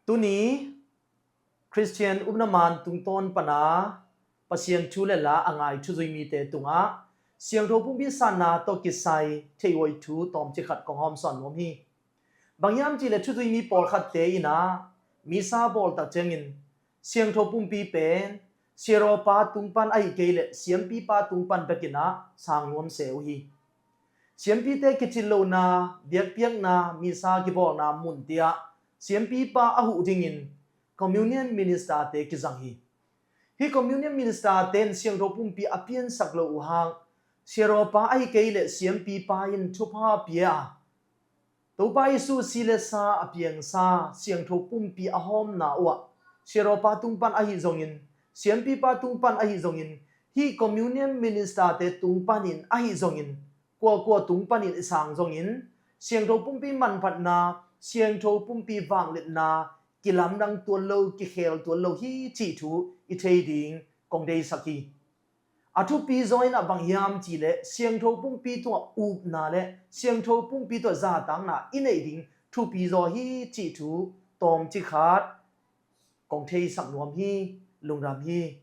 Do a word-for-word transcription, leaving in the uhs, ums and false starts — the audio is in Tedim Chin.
Tuni Khristian upna man tungtawn pana Pasian thu le la a ngai thuzui mite tungah Siangtho Pumpi sanna tawh kisai theihhuai thu tawmcik khat kong hawmsawn nuam hi. Bang hiam cihleh thuzui mi pawlkhatte in ah Missa bawl tak ciangin Siangtho Pumpi pen siarawpa tung pan ahi kei leh siampipa tung pan bekin ah sang nuam se uh hi. Siampite kicin lohna, biakpiakna, Missa kibawlna munte ah siampipa a huh dingin Communion Ministerte kizang hi. Hih Communion Ministerte in Siangtho Pumpi a piansak lo uh hang siarawpa ahi kei leh siampipa in thupha pia a, Topa Jesu si le sa a piangsa Siangtho Pumpi a hawmna uh ah siarawpa tung pan ahi zongin, siampipa tung pan ahi zongin, hih Communion Ministerte tung panin ahi zongin, kuakua tung panin i sang zongin Siangtho Pumpi manphatna, Siangtho Pumpi vangliatna kilamdang tuan lo, kikhel tuan lo hi cih thu i thei ding kong deihsak hi. A thupi zaw in ah bang hiam cihleh Siangtho Pumpi tungah upna le Siangtho Pumpi tawh zahtakna i neih ding thupi zaw hi cih thu tawmcik khat kong theisak nuam hi. Lungdam hi.